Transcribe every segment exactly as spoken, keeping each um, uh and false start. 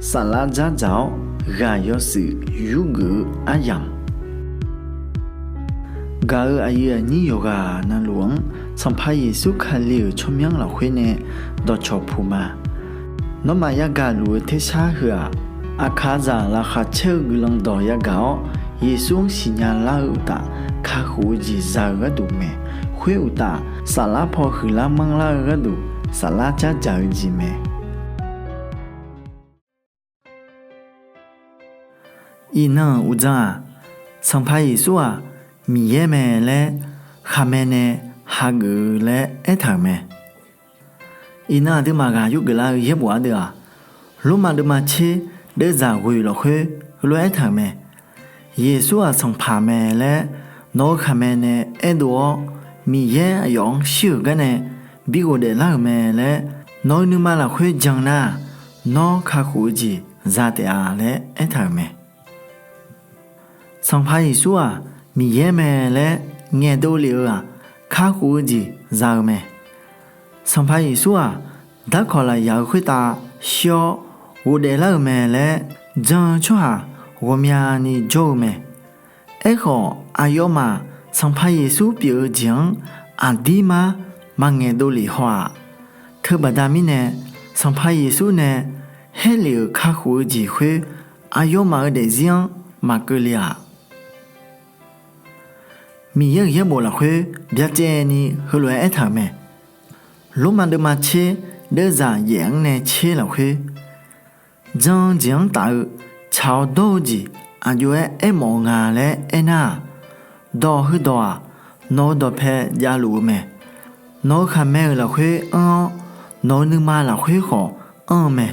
Saflar dzardzaq-awr ghaq yawshuif yurgeuf-eu aryamq, gaq-euq aqyuif aqnyir yawqghaq navluf-anr Sanqpaq Yeqsur Kali-euq tsawrmyanr lafkhoer nae dawqcawq puq ma. Nawmaf yagaq luf-eu tersar heu-aq, aqkaqzaq laqkhaq caer-eu guiqlanq dawq yagaq-awr, Yeqsur-anr siqnya lar-eu uqtaf, kakhof-eu jeq za-eu gharduq mae. Khoer uqtaf, saflar paw huiqlar manrlar-eu gharduq, saflar dzardzaq-eu jeq mae. Iqnan-euq uqdzan-aq, Sanqpaq Yeqsur-aq Miqyaer mae laer khaqmae nae hageuf-eu laer aertaq-euq mae. Iqnan aqduimaf ghaq yurgeuf lar-eu yaerbof ardeuv-aq, Lormav deuvma tser deuvzaq ghoeq lafkhoer heulof-aer aertaq-euq mae. Yeqsur-aq Sanqpaq mae laer nawq-eu khaqmae nae aerdov-awr, Miqyaer aqyawf-anr shir-euq garnae bi ghofdaef lar-euq mae laer nawq-eu nuima lafkhoer jan nar-aq, nawr kakhof-eu jeq za taef-a laer aertaq-euq mae. Sanqpaq Yeqsur-aq Miqyaer mae laer ngaeqdov lef-eu-aq, kakhof-eu jeq za-eu mae. Sanqpaq Yeqsur-aq darkawq lafyaq-eu khoertav shir-awr ghofdaef lar-euq mae laer jan-eu tsawrhaq ghawqmyani jawr-eu mae. Aerkhawf, aqyawfmaf Sanqpaq Yeqsur pyeuf-eu jeq-anr aqdirmar maqngaeq dovlef haw-aq. Teubaqda mirnae, Sanqpaq Yeqsur nae haerlef-euq kakhof-eu jeq khoer aqyawfmaf-euq daefzir-anr maqkeuv le-aq. Miqyaer-euq yaerbof lafkhoer byacaevni heulof-aer aertaq-euq mae. Lormav deuvma tser deuvzaq yaef-anr nae tser lafkhoer, jan-eu jeq-anr taf-eu tsaq-awr dawr-eu jeq aqjox-aer aermawf-eu nga laer aernar-aq, dawq heudawq-aq, nawq-eu dawqpae javluf-eu mae. Nawq-eu khaqmae-euq lafkhoer anr-awr, nawq-eu nuima lafkhoer khawf anr-eu mae.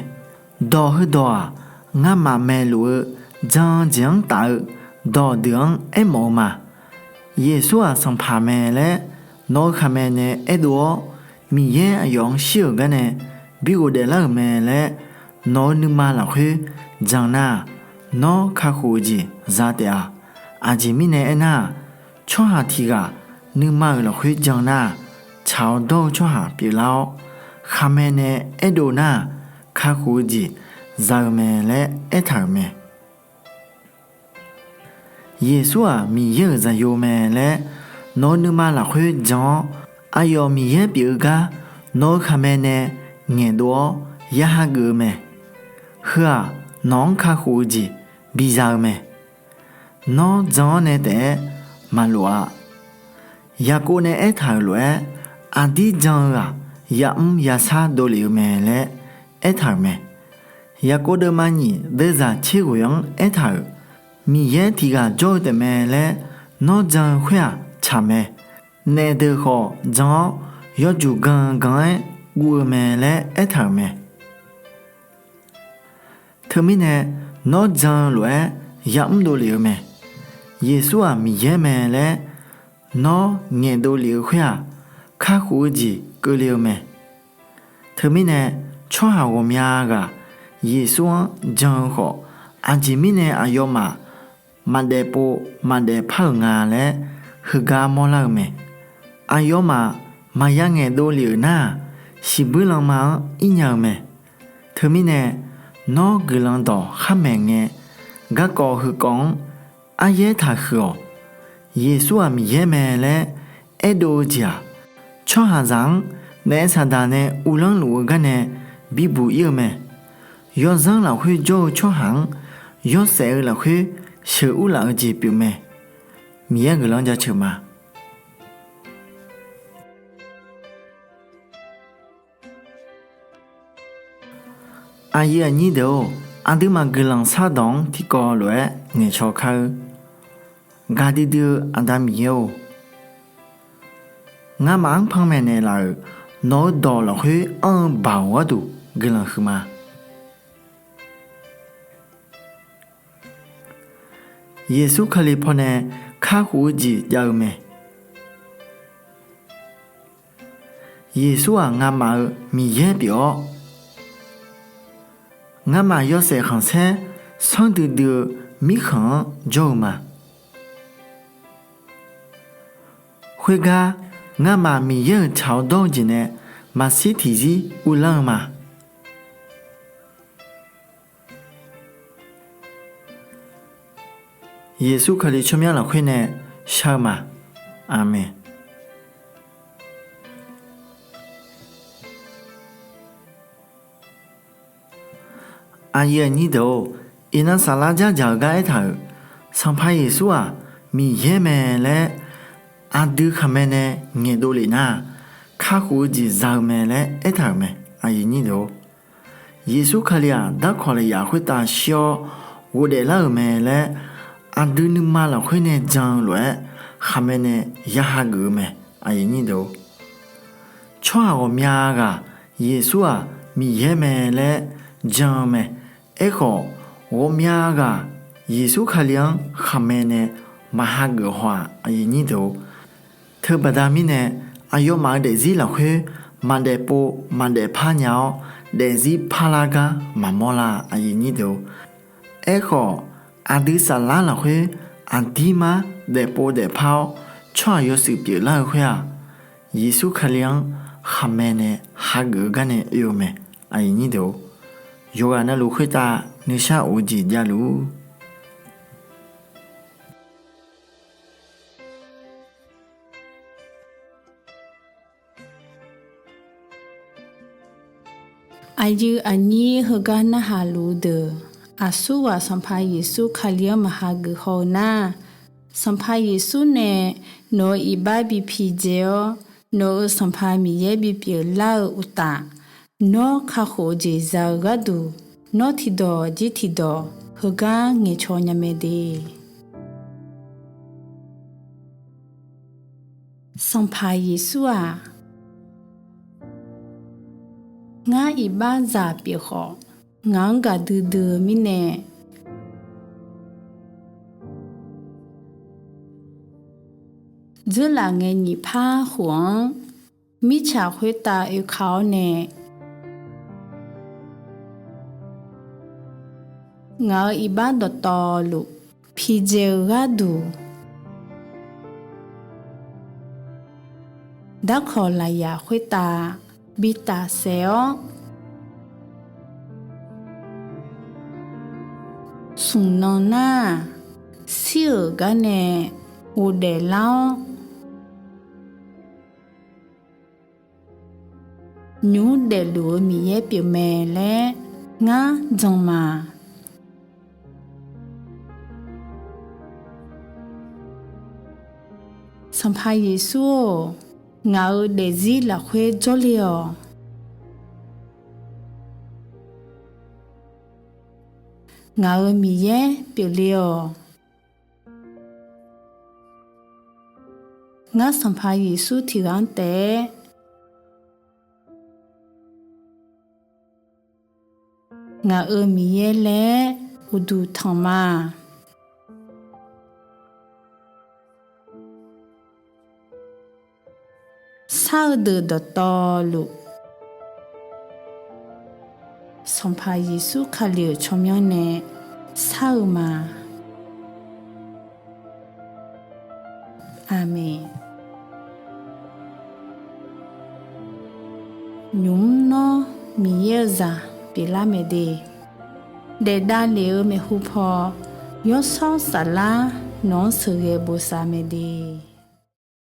Dawq heudawq-aq, ngamaf maeqluf-eu jan-eu jeq-anr taf-eu dawqdeuq-anr aermawf-eu ma. Yeqsur-aq Sanqpaq mae laer nawq-eu khaqmae nae aerdov-awr, Miqyaer aqyawf-anr shir-euq garnae bi ghofdaef lar-euq mae laer nawq-eu nuima lafkhoer jan nar-aq, nawr kakhof-eu jeq za taef-a. Aqjeq mirnae aernar-aq, tsawrhaq tiq ghaq nuima-euq lafkhoer jan nar-aq, tsaq-awr dawr-eu tsawrhaq pyeuflar-awr, khaqmae nae aerdov nar-aq, kakhof-eu jeq za-eu mae laer aertaq-euq mae. Yeqsur-aq Miqyaer-euq Zaqyo mae laer nawq-eu nuima lafkhoer jan-awr, aqyawf Miqyaer pyeuf-eu gar nawq-eu khaqmae nae ngaeqdov-awr ya hageuf-eu mae. Heu-aq, nawq-anr kakhof-eu jeq biza-eu mae. Nawr jan-awr nae taef-aer maqlof-a. Yaqkov nae aertaq-euq lof-aer, aqdir jan-eu-aq, yamr yashar dovlef-eu mae laer aertaq-euq mae. Yaqkov deuvma nyiq deuvzaq tser ghoeq-anr aertaq-euq, Miqyaer tiq ghaq jawr-eu taefmae laer nawr jan-eu khoer-aq tsaq mae. Naef deuq khawf jan-awr yawjuq ganqganq-aer guv-eu mae laer aertaq-euq mae. Teumirnae nawr jan-eu lof-aer yamr dovlef-eu mae. Yeqsur-aq Miqyaer mae laer nawr ngaeqdov lef-eu khoer-aq, kakhof-eu jeq keuvle-eu mae. Teumirnae tsawrhaq ghawqmya ghaq Yeqsur-anr jan-eu khawf, aqjeq mirnae aqyawfmaf maqdaef pov maqdaef par-euq nga laer heugar mawrlar-eu mae. Aqyawfmaf maqya ngaeqdov lef-euq nar-aq, siqbuir lanma-anr ir nya-eu mae. Teumirnae nawr guiqlanq dawq khar maeq ngae, garkawv heukawv-anr aryaer taqhuiq-awq. Yeqsur-aq Miqyaer mae laer aerdov-eu jeq-aq, tsawrhaqzaq-anr naef saqdaq nae uvlanr luf-eu garnae bibuq ir-eu mae. Yawzanr lafkhoer jawr-eu tsawrhaq-anr yawshaef-eu lafkhoer sheuqur laf-eu jeq pyeufmae. Miqyaer guiqlanq jaceuq ma. Aqyuif aqnyir deuq-or, aqduimaf guiqlanq shardawq-anr tiqkawv lof-aer ngaeqcaw kar-eur. Gaqdui dui-eu Aqda Miqyaer-or, ngamaf-anr panmaeq naeqlaf-euq nawq-eu dawq lafkhoer anr-eu baoq gharduq guiqlanq huiqma. Yeqsur Kali pawnae kakhof-eu jeq jav-eu mae. Yeqsur-aq ngamaf-eu Miqyaer pyeuf-awr, ngamaf yawshaef khanqsaer sanrdui dui-eu mirkhanq-anr jawr-eu ma. Khoergar, ngamaf Miqyaer-euq tsaq-awr dawr-eu jeq nae maqshir tiqzir uvlanr-eu ma. Yeqsur Kali tsawrmyanr lafkhoer nae shar-eu ma. Aqmeq. Aqyuif aqnyir deuq-or, iqnan saflar dzardzaq-eu gar aertaq-euq, Sanqpaq Yeqsur-aq Miqyaer mae laer aqdui khaqmae nae ngaeqdov lef nar-aq, kakhof-eu jeq za-eu mae laer aertaq-euq mae. Aqyuif aqnyir deuq-or, Yeqsur Kali-aq darkawq lafyaq khoertav shir-awr ghofdaef lar-euq mae laer aqdui nuima lafkhoer nae jan-eu lof-aer khaqmae nae ya hageuf-eu mae. Aqyuif aqnyir deuq-or, tsawrhaq ghawqmya ghaq Yeqsur-aq Miqyaer mae laer jan-eu mae. Aerkhawf, ghawqmya ghaq Yeqsur Kali-anr khaqmae nae maq hageuf haw-aq. Aqyuif aqnyir deuq-or, teubaqda mirnae aqyawfmaf-euq daefzir lafkhoer maqdaef pov maqdaef par nya-awr, daefzir parlar gar maqmawr la. Aqyuif aqnyir deuq-or, aerkhawf, aqdui saflar lafkhoer aqdirmar daefpov daefpar-awr tsawrhaq yawshuif pyeuflar-eu khoer-aq, Yeqsur Kali-anr khaqmae nae hageuf-eu gar nae oe-eu mae. Aqyuif aqnyir deuq-or, yawqghaq navluf khoertav nuishar of-eu jeq javluf-ur. Aqyuif aqnyir heugar narhaq luf-eu deuq, aqsurghaq Sanqpaq Yeqsur Kali-anr maq hageuf haw-eu nar, Sanqpaq Yeqsur nae nawq-euq iqbax bi pidzae-awr, nawq-euq Sanqpaq Miqyaer bipyeuf lar-eu uqtaf, nawr kakhof-eu jeq za-eu gharduq, nawr tiqdawq jir tiqdawq heugar ngaeqcaw nya mae de. Sanqpaq Yeqsur-aq, ngar iqbaxzaq pyeuf khawf, ngaq-anr gaqdui dui-eu mirnae, dzeurlaf ngae nyiq par khof-anr mirtsaq khoertav oeka-awr nae, ngaq-euq iqbax dawqtawvluf pidzae-eu gharduq, darkawq lafyaq khoertav bi tafsaef-awr, smq nan nar-aq, shir-euq gar nae ghofdaef lar-awr, nymq mr daefluf-eu Miqyaer pyeufmae laer ngar jan ma. Sanqpaq Yeqsur-or, ngaq-euq daefzir lafkhoer jawrle-awq. Ngaq-euq Miqyaer pyeufle-awq. Ngar Sanqpaq Yeqsur tiqghaq-anr taef-aer ngaq-euq Miqyaer laer uqduq tanq ma. Shar-eu deuq dawqtawvluf, Sanqpaq Yeqsur Kali-euq tsawrmyanr nae shar-eu ma. Aqmeq. Nymq mr nawr Miqyaer-eu zaq pyeuflar mae de, daef davlef-eu maeqhu paw, yawshawr saflar nawq-anr sheuqghae bosav mae de.